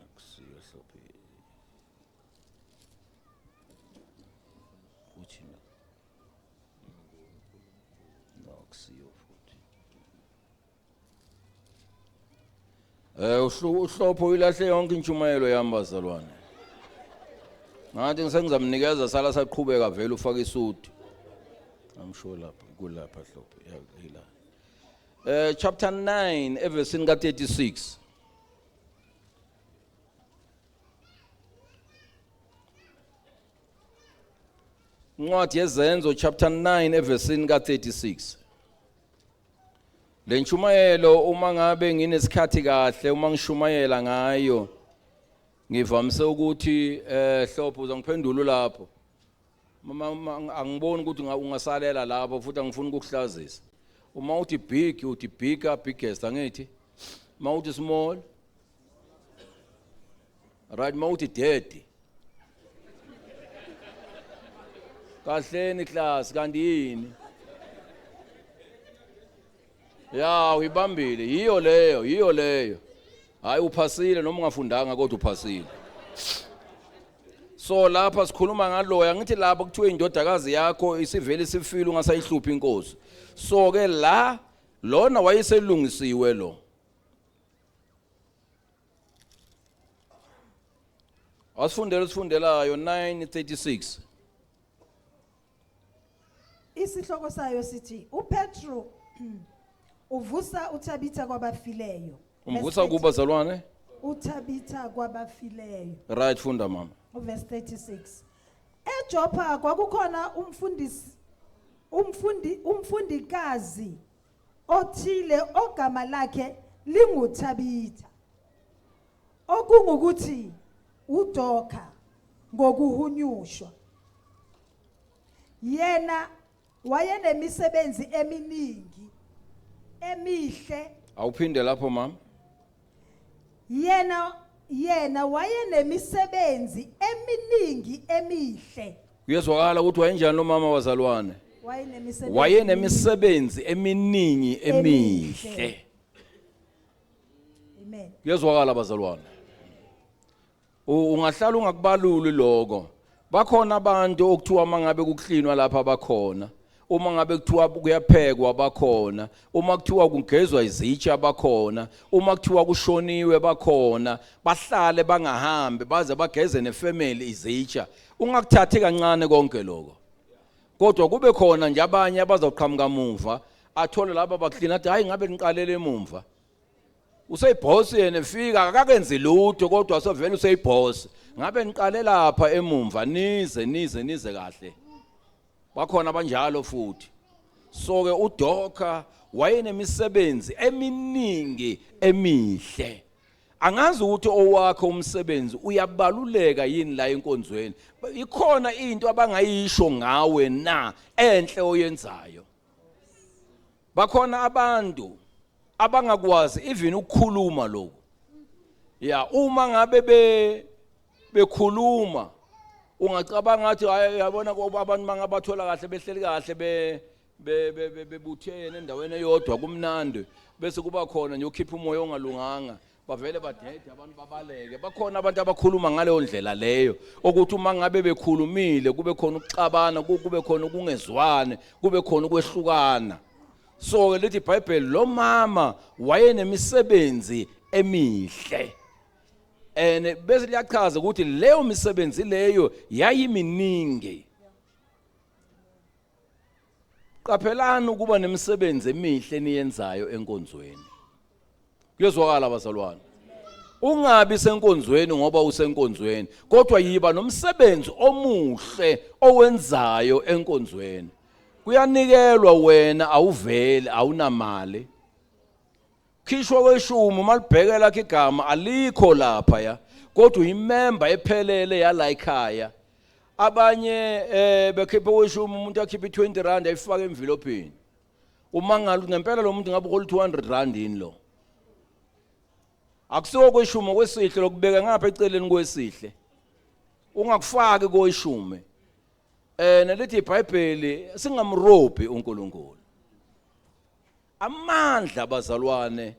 Akusiyo Hlophe. Uthi no. No, akusiyo futhi. Uhlopho uyilahle yonke intshumayelo yami bazalwane. Ngathi ngisengizamnikeza sala saqhubeka vele ufaka isudu. I'm sure lapha kulapha hlopho ila. Chapter 9 evesini ka 36. Incwadi yezenzo chapter 9 evesini ka 36. Le ntshumayelo uma ngabe nginesikhathi kahle uma ngishumayela ngayo ngivamise ukuthi Hlopho uzongiphendula lapho. Mama angiboni ukuthi ungasalela lapho futhi angifuni ukukuhlazisa. Uma uthi big uthi bigger biggest angithi. Uma uthi small right, uma uthi dead. Kahleni class kanti yini? Ya uyibambile yiyo leyo yiyo leyo. Hayi uphasile noma ungafundanga kodwa uphasile. So lapha sikhuluma ngaloya ngithi lapha kuthiwe indodakazi yakho isivele isifile ungasayihluphi inkosi. So ke la lona wayeselungisiwe lo. Asifundele sifundelayo 9:36. Isihloko sayo sithi uPetru uvusa uThabitha kwabafileyo. Umvusa kuba zalwane? uThabitha kwabafileyo. Right, funda mama. Uverse 36. EJopha kwakukhona umfundisi umfundi umfundikazi othile ogama lakhe linguThabitha. Okungukuthi uDoka ngokuhunyushwa. Yena wayenemisebenzi eminingi emihle. Awuphinde lapho mama. Yena wayenemisebenzi eminingi emihle. Kuyezwakala ukuthi wayenjani lo mama wazalwane? Wayenemisebenzi Wayenemisebenzi eminingi emihle. Amen. Kuyezwakala bazalwane. Ungahlala ungakubaluli lokho. Bakhona abantu okuthiwa mangabe kuklinwa lapha bakhona. Uma ngabe kuthiwa kuyaphekwa bakhona, uma kuthiwa kugezwa izitsha bakhona, uma kuthiwa kushoniwe bakhona, bahlale bangahambi baze bageze nefamily izitsha. Ungakuthathi kancane konke lokho. Kodwa kube khona nje abanye abazoqhamuka muva, athole laba baklina athi hayi ngabe niqalele emumva. Useyiboss yena efika akakenzi lutho kodwa sovele useyiboss. Ngabe niqale lapha emumva nize nize nize kahle. Bakhona abanjalo futhi. So ke uDoka wayenemisebenzi eminingi emihle. Angazi ukuthi owakho umsebenzi uyabaluleka yini la enkonzweni. Ikhona into abangayisho ngawe na enhle oyenzayo. Bakhona abantu abangakwazi even ukukhuluma lokho. Ya uma ngabe bekhuluma ungacabanga ngathi hayi yabona abantu mangabathola kahle behleli kahle bebuthene endaweni eyodwa kumnandi bese kuba khona nje ukhipha umoya ongalunganga bavele badede abantu babaleke. Bakhona abantu abakhuluma ngaleyo ndlela leyo ukuthi uma ngabe bekhulumile kube khona ukuxabana, kube khona ukungezwani, kube khona ukwehlukana. So ke lithi iBhayibheli lo mama wayenemisebenzi emihle. And bese liyachaza ukuthi leyo misebenzi leyo yayiminingi. Qaphelani ukuba nemisebenzi emihle eniyenzayo enkonzweni. Kuyezwakala bazalwane. Ungabi senkonzweni ngoba usenkonzweni, kodwa yiba nomsebenzi omuhle owenzayo enkonzweni. Kuyanikelwa wena awuveli awunamali. Khishwa kweshumi uma libheke lakhe igama alikho lapha ya, kodwa uyimember ephelele yala ekhaya. Abanye bekhipha kweshumi umuntu akhiphe 20 rand ayifake envelophini. Uma ngalu ngempela lo muntu ngabe uhola 200 rand yini lo? Akusiwo kweshumi kwesihle lokubeka ngapha eceleni kwesihle. Ungakufaki kweshumi. Nelithi iBhayibheli singamrobhi uNkulunkulu. Amandla bazalwane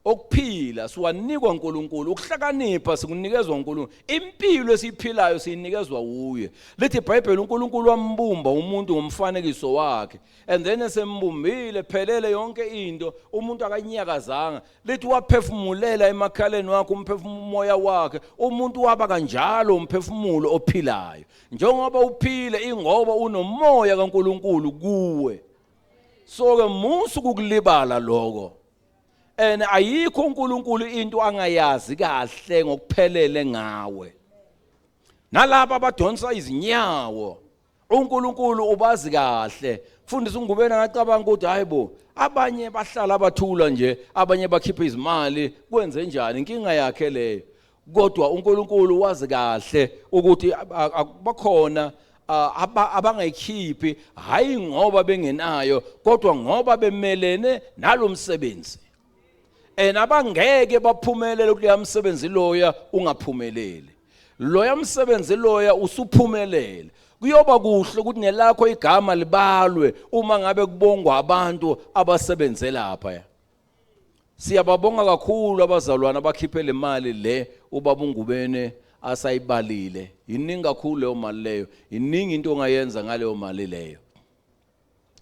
Okuphila siwanikwa uNkulunkulu, ukuhlakanipha sikunikezwa uNkulunkulu, impilo esiyiphilayo siyinikezwa uye. Lithi iBhayibheli uNkulunkulu wambumba umuntu ngomfanekiso wakhe, and then esembumbile phelele yonke into, umuntu akanyakazanga. Lithi waphefumulela emakhaleni wakhe umphefumulo, umoya wakhe, umuntu waba kanjalo umphefumulo ophilayo. Njengoba uphile ingoba unomoya kaNkulunkulu kuwe. So ke musu ukukulibala lokho. And ayikho uNkulunkulu into angayazi kahle ngokuphelele ngawe. Nalabo abadonsa izinyawo uNkulunkulu ubazi kahle. Mfundisi uNgubeni angacabanga ukuthi hayibo abanye bahlala bathula nje, abanye bakhipha izimali, kwenze njani, inkinga yakhe leyo. Kodwa uNkulunkulu wazi kahle ukuthi bakhona abangayikhiphi, hayi ngoba bengenayo, kodwa ngoba bemelene nalomsebenzi. And abangeke baphumelele kuleya msebenzi loya ungaphumeleli. Loya msebenzi loya usuphumelele. Kuyoba kuhle ukuthi nelakho igama libalwe uma ngabe kubongwa abantu abasebenze lapha. Siyababonga kakhulu abazalwane abakhiphe le mali le ubaba uNgubene asayibalile. Iningi kakhulu leyo mali leyo, iningi into ongayenza ngaleyo mali leyo.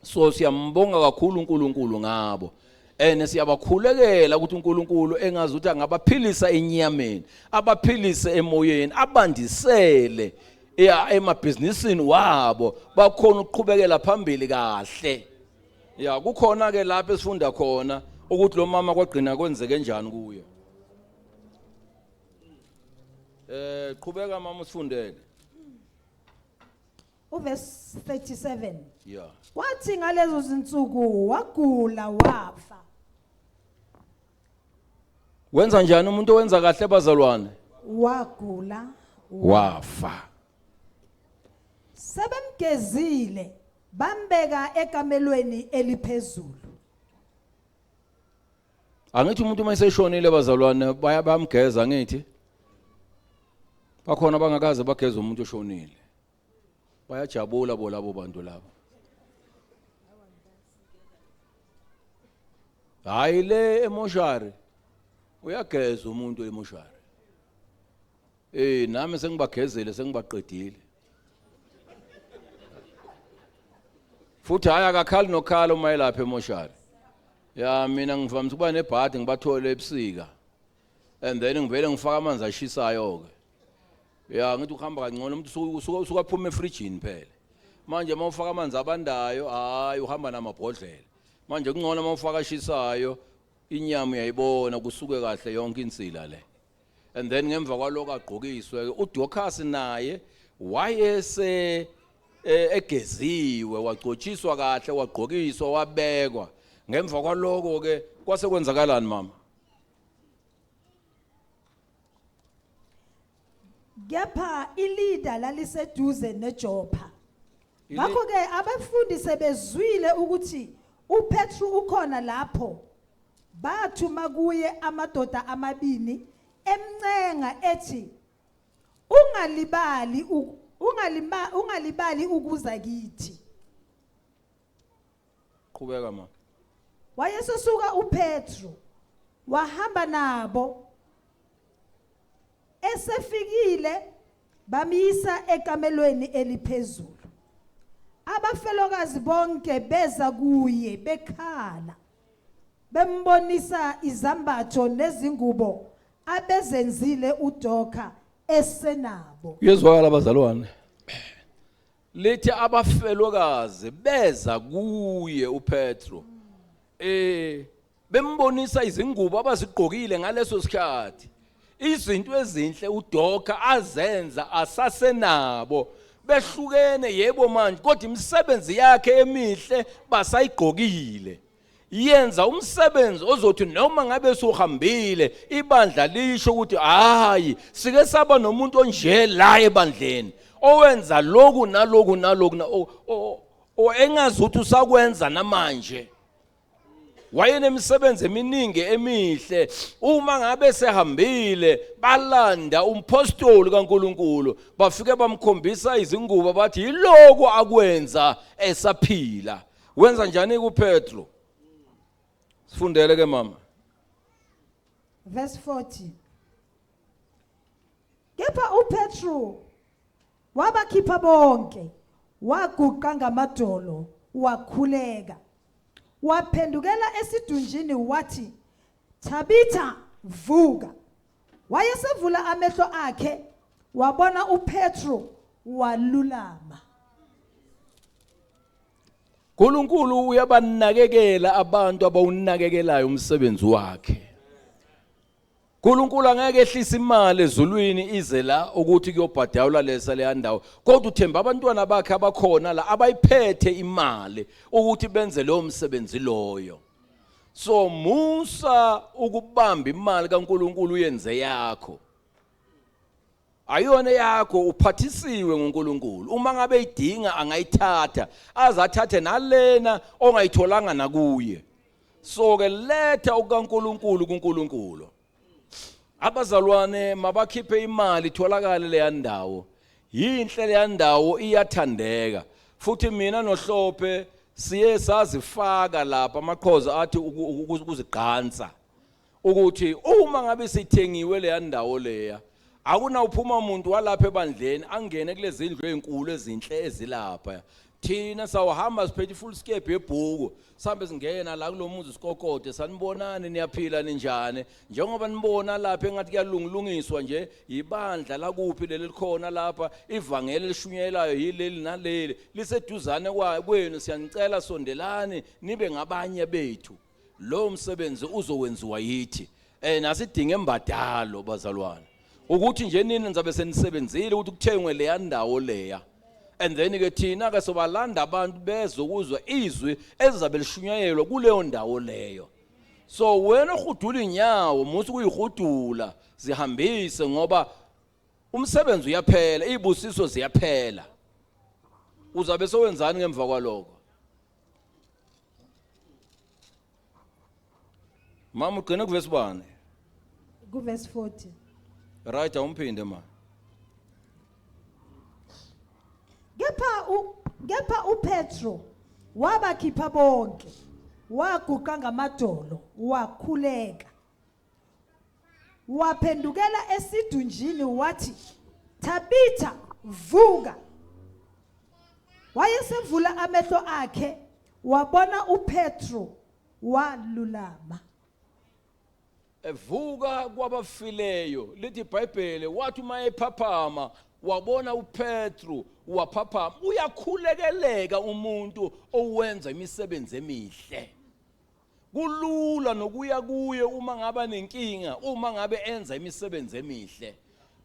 So siyambonga kakhulu uNkulunkulu ngabo. And siyabakhulekela ukuthi uNkulunkulu engazi ukuthi angabaphilisa enyameni, abaphilise emoyeni, abandisele emabhizinisini wabo, bakhona ukuqhubekela phambili kahle. Ya, kukhona ke lapho esifunda khona ukuthi lo mama kwagcina kwenzeke njani kuye. Qhubeka mama usifundele. Uverse 37. Yeah. Kwathi ngalezo zinsuku wagula wafa. Wenza njani umuntu owenza kahle bazalwane? Wagula wafa. Sebemgezile bambeka ekamelweni eliphezulu. Angithi umuntu uma eseshonile bazalwane bayamgeza, angithi bakhona abangakaze bageze umuntu oshonile, bayajabula bo labo bantu labo. Hayi le emoshari uyageza umuntu emoshari. Nami sengibagezele, sengibaqedile. Futhi hayi akakhali nokhala uma elapha emoshari. Ya, mina ngivamise ukuba nebhadi ngibathole ebusika. And then ngivele ngifaka amanzi ashisayo ke. Ya, ngithi uhamba kangcono umuntu usuka aphuma efrijini phela. Manje uma ufaka amanzi abandayo, hayi uhamba namabhodlela. Manje kungcono uma ufaka ashisayo, inyama uyayibona kusuke kahle yonke insila le. And then ngemva kwaloko agqokiswe uDorcas, naye wayese egeziwe, wagcotshiswa kahle, wagqokiswa, wabekwa. Ngemva kwaloko ke kwase kwenzakalani mama? Kepha iLida laliseduze neJopha. Ngakho ke abafundi sebezwile ukuthi uPetru ukhona lapho, bathuma kuye amadoda amabini emncenga ethi, ungalibali ungalibali ukuza kithi. Qhubeka ma. Wayesesuka uPetru wahamba nabo. Esefikile bamyisa ekamelweni eliphezulu. Abafelokazi bonke beza kuye bekhala, bembonisa izambatho nezingubo abezenzile uDorka esenabo. Kuyezwakala abazalwane. Lithi abafelokazi beza kuye uPetro. Bembonisa izingubo abazigqokile ngaleso sikhathi. Izinto ezinhle uDorka azenza asasenabo. Behlukene yebo manje, kodwa imisebenzi yakhe emihle basayigqokile. Yenza umsebenzi ozothi noma ngabe suhambile ibandla lisho ukuthi hayi sike saba nomuntu onje la ebandleni owenza lokhu naloku naloku engazi ukuthi usakwenza namanje. Wayenemisebenzi eminingi emihle. Uma ngabe sehambile balanda umpostoli kaNkuluNkulu, bafike bamkhombisa izingubo bathi yiloko akwenza esaphila. Wenza njani kuPetro? Sifundele ke mama. Verse 40. Kepha uPetru wabakhipha bonke, waguqa ngamadolo, wakhuleka. Waphendukela esidunjini wathi, "Thabitha, vuka." Wayesevula amehlo akhe, wabona uPetru, walulama. uNkulunkulu uyabanakekela abantu abawunakekelayo umsebenzi wakhe. uNkulunkulu angeke ehlise imali ezulwini ize la ukuthi kuyobhadalwa lesa leya ndawo, kodwa uthemba abantwana bakhe abakhona la abayiphethe imali ukuthi benze lowo msebenzi loyo. So musa ukubamba imali kaNkulunkulu uyenze yakho. Ayona yakho, uphathisiwe nguNkulunkulu. Uma ngabe idinga angayithatha, azathathe nalena ongayitholanga nakuye. So ke letha okukaNkulunkulu kuNkulunkulu. Abazalwane mabakhiphe imali itholakale leya ndawo. Yinhle leya ndawo, iyathandeka. Futhi mina noHlophe siye sazifaka lapha amaqhoza athi ukuzigqansa ukuthi uma ngabe sithengiwe leya ndawo leya, akunawuphuma umuntu walapha ebandleni angene kulezi ndlu ezinkulu ezinhle ezilapha. Thina sawuhamba siphethe i-foolscap yebhuku, sihambe singena la kulo muzi sikokode, sanibonani, niyaphila, ninjani? Njengoba nibona lapha engathi kuyalungilungiswa nje, ibandla lakuphi leli likhona lapha, ivangeli elishunyayelayo yileli naleli liseduzane kwenu, siyanicela sondelani nibe ngabanye bethu. Lo msebenzi uzowenziwa yithi. Nasidinga embadalo bazalwane, ukuthi nje nini nizabe senisebenzile ukuthi kuthengwe leya ndawo leya, and then ke thina ke sobalanda abantu bezokuzwa izwi elizabe lishunyayelwa kuleyo ndawo leyo. So wena ohudula inyawo, musu kuyihudula, zihambise, ngoba umsebenzi uyaphela, izibusiso ziyaphela. Uzabe sowenzani ngemva kwaloko? Mama, ugcine kuvesi bani? Kuverse 40. Right, awumphinde ma. Kepha uPetro wabakhipha bonke, waguqa ngamadolo, wakhuleka. Waphendukela esidunjini wathi, "Thabitha, vuka." Wayesevula amehlo akhe, wabona uPetro, walulama. Evuka kwabafileyo, lithi iBhayibheli, wathi uma ephaphama wabona uPetru, waphaphama. Uyakhulekeleka umuntu owenza imisebenzi emihle. Kulula nokuya kuye uma ngaba nenkinga, uma ngabe enza imisebenzi emihle.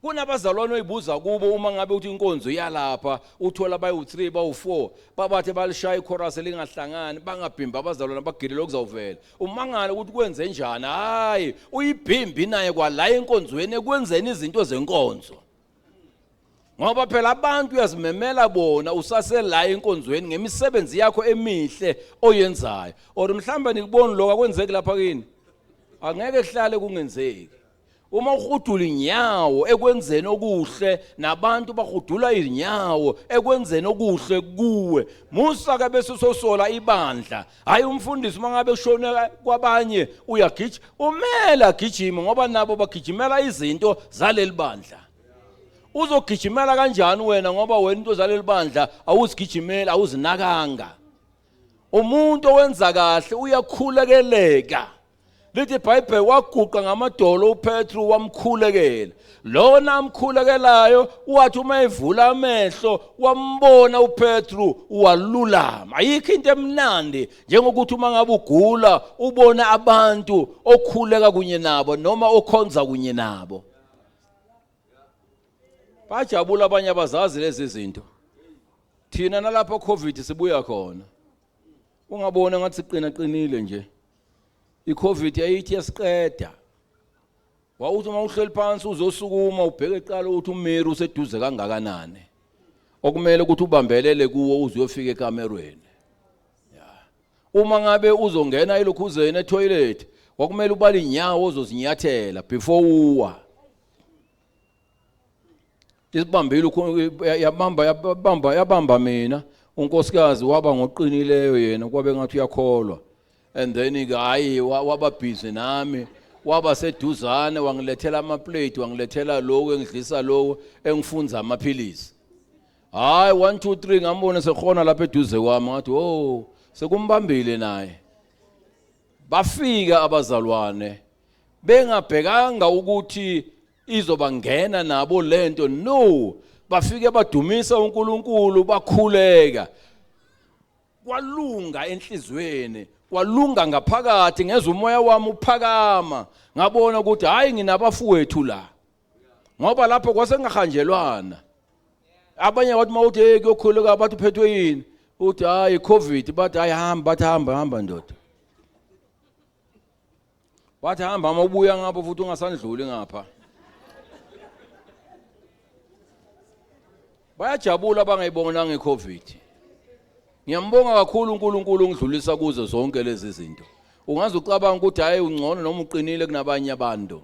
Kunabazalwane oyibuza kubo uma ngabe uthi inkonzo iyalapha, uthola bayu-3, bawu-4, babathe balishaya ichorus lingahlangani, bangabhimbi abazalwane, bagilele okuzawuvela. Umangala ukuthi kwenze njani. Hayi, uyibhimbi naye kwala enkonzweni ekwenzeni izinto zenkonzo, ngoba phela abantu uyazimemela bona usasela enkonzweni ngemisebenzi yakho emihle oyenzayo. Or mhlawumbe nikuboni lokho akwenzeki lapha kini, angeke kuhlale kungenzeki. Uma uhudula inyawo ekwenzeni okuhle, nabantu bahudula izinyawo ekwenzeni okuhle kuwe. Musa ke bese usosola ibandla. Hayi, umfundisi uma ngabe ushone kwabanye uyagijima, umele agijime, ngoba nabo bagijimela izinto zaleli bandla. Uzogijimela kanjani wena, ngoba wena into zaleli bandla awuzigijimeli, awuzinakanga? Umuntu owenza kahle uyakhulekeleka. Lithi iBhayibheli, waguqa ngamadolo uPetru, wamkhulekela. Lona amkhulekelayo wathi uma evula amehlo wambona uPetru, walulama. Ayikho into emnandi njengokuthi uma ngabe ugula ubona abantu okhuleka kunye nabo noma okhonza kunye nabo. Bajabula abanye, abazazi lezi zinto. Thina nalapho COVID sibuya khona, ungabona ngathi siqina qinile nje. iCovid yayithi yasiqeda. Wawuthi uma uhleli phansi uzosukuma, ubheke eqala ukuthi umiri useduze kangakanani okumele ukuthi ubambelele kuwo uze uyofika ekamerweni. Ya, uma ngabe uzongena elokhuzeni etoilet, kwakumele ubale inyawo ozozinyathela before uwa. Isibambile, yabamba, yabamba, yabamba mina. Unkosikazi waba ngoqinileyo yena, kwabe ngathi uyakholwa, and then ke hayi, waba busy nami. Waba seduzane wangilethela amaplate, wangilethela lokhu, engidlisa lokhu, engifunza amaphilisi. Hayi, 1 2 3, ngambona sehona lapha eduze kwami, ngathi oh, sekumbambile naye. Bafika abazalwane bengabhekanga ukuthi izobangena nabo lento, no, bafike badumisa uNkulunkulu, bakhuleka, kwalunga enhlizweni, kwalunga ngaphakathi, ngezwe umoya wami uphakama, ngabona ukuthi hayi, nginabafowethu la, ngoba lapho kwasengahanjelwana. Abanye bathi mawuthi hey kuyokhuleka, bathi uphethwe yini, uthi hayi COVID, bathi hayi hamba, bathi hamba hamba ndoda, bathi hamba, uma ubuya ngapho futhi ungasandluli ngapha. Bayajabula abangayibonanga iCovid. Ngiyambonga kakhulu uNkulunkulu ungidlulisa kuzo zonke lezi zinto. Ungaze ucabanga ukuthi hayi ungcono noma uqinile kunabanye abantu,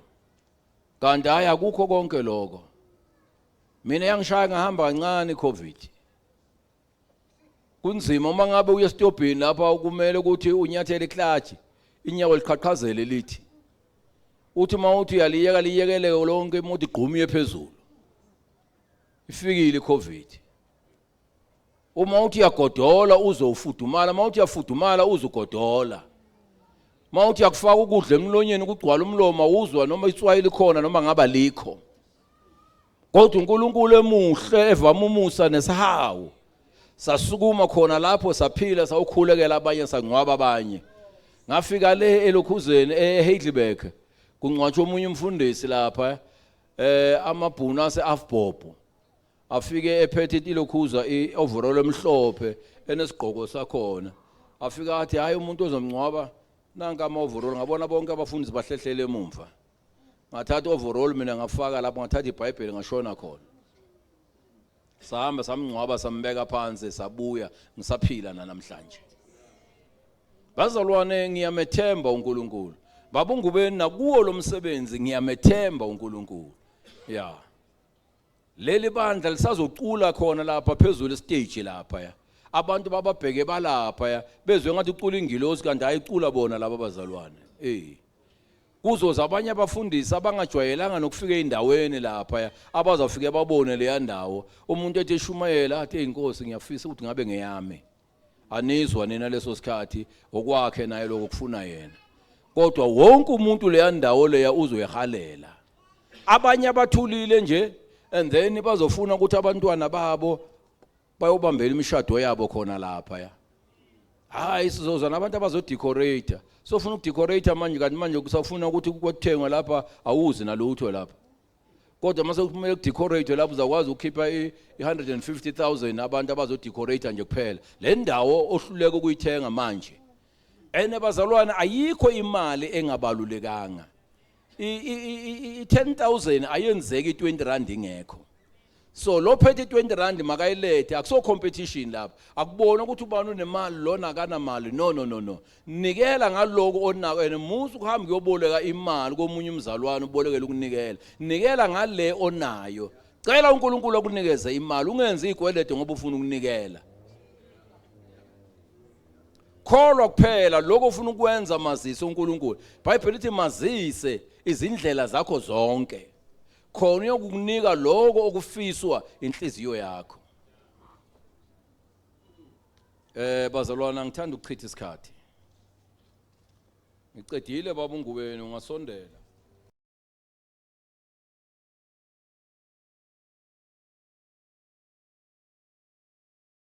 kanti hayi, akukho konke lokho. Mina yangishaya ngahamba kancane iCovid. Kunzima uma ngabe uye esitobhini lapha, kumele ukuthi unyathele iclutch, inyawo liqhaqhazele, lithi uthi uma uthi uyaliyeka liyekele lonke, imoto igqumiye phezulu, ifikile iCovid. Uma uthi uyagodola uze ufudumala, uma uthi uyafudumala uze ugodola, uma uthi uyakufaka ukudla emlonyeni kugcwala umlomo, uzwa noma itswayi likhona noma ngaba likho. Kodwa uNkulunkulu emuhle, evama umusa nesihawu, sasukuma khona lapho, saphila, sawukhulekela abanye, sangcwaba abanye. Ngafika le elokhuzeni eHeidelberg, kungcwatshwa omunye umfundisi lapha, amabhunu ase Afbob afike ephethe ilokhuza i-overall emhlophe enesigqoko sakhona. Afika athi hayi, umuntu ozomngcwaba nanka ama-overall. Ngabona bonke abafundisi bahlehlele emumva. Ngathatha overall mina ngafaka lapho, ngathatha iBhayibheli ngashona khona, sahamba samngcwaba, sambeka phansi, sabuya. Ngisaphila namhlanje bazalwane, ngiyamethemba uNkulunkulu. Babungubeni nakuwo lo msebenzi, ngiyamethemba uNkulunkulu. Ya, leli bandla lisazocula khona lapha phezulu stage lapha, ya, abantu bababheke balapha, ya, bezwe ngathi ucula ingilosi, kanti ayicula bona laba bazalwane. Kuzoza abanye abafundisi abangajwayelanga nokufika ey'ndaweni lapha, abazawufike babone leya ndawo, umuntu ethi eshumayela athi, "Inkosi, ngiyafisa ukuthi ngabe ngeyami." Anizwa nina leso sikhathi, okwakhe naye lokho kufuna yena, kodwa wonke umuntu leya ndawo leya uzoyihalela. Abanye abathulile nje, and then bazofuna ukuthi abantwana babo bayobambela imishado yabo khona lapha. Ya, hayi, sizoza nabantu abazodecorate, sofuna ukudecorate manje, kanti manje kusafuna ukuthi kuthengwe lapha, awuzi nalutho lapha, kodwa mase kumele kudecorate lapho, uzakwazi ukukhipha i-150,000 abantu abazodecorate nje kuphela le ndawo ohluleka ukuyithenga manje. Ene bazalwane, ayikho imali engabalulekanga. I-10,000 ayenzeki i-20 rand ingekho, so lo phethe i-20 rand makayilethe. Akuso competition lapha, akubona ukuthi ubani unemali, lona akanamali. No, no, no, no, nikela ngaloko onako, and musu ukuhamba kuyoboleka imali komunye umzalwane ubolekele ukunikela. Nikela ngale onayo, cela uNkulunkulu akunikeze imali, ungenzi izikwelede ngoba ufuna ukunikela. Kholwa kuphela lokho ufuna ukwenza, mazise uNkulunkulu. iBhayibheli lithi mazise izindlela zakho zonke, khona uyokukunika lokho okufiswa inhliziyo yakho. Bazalwana, ngithanda ukuchitha isikhathi. Ngicedile, baba uNgubeni, ungasondela.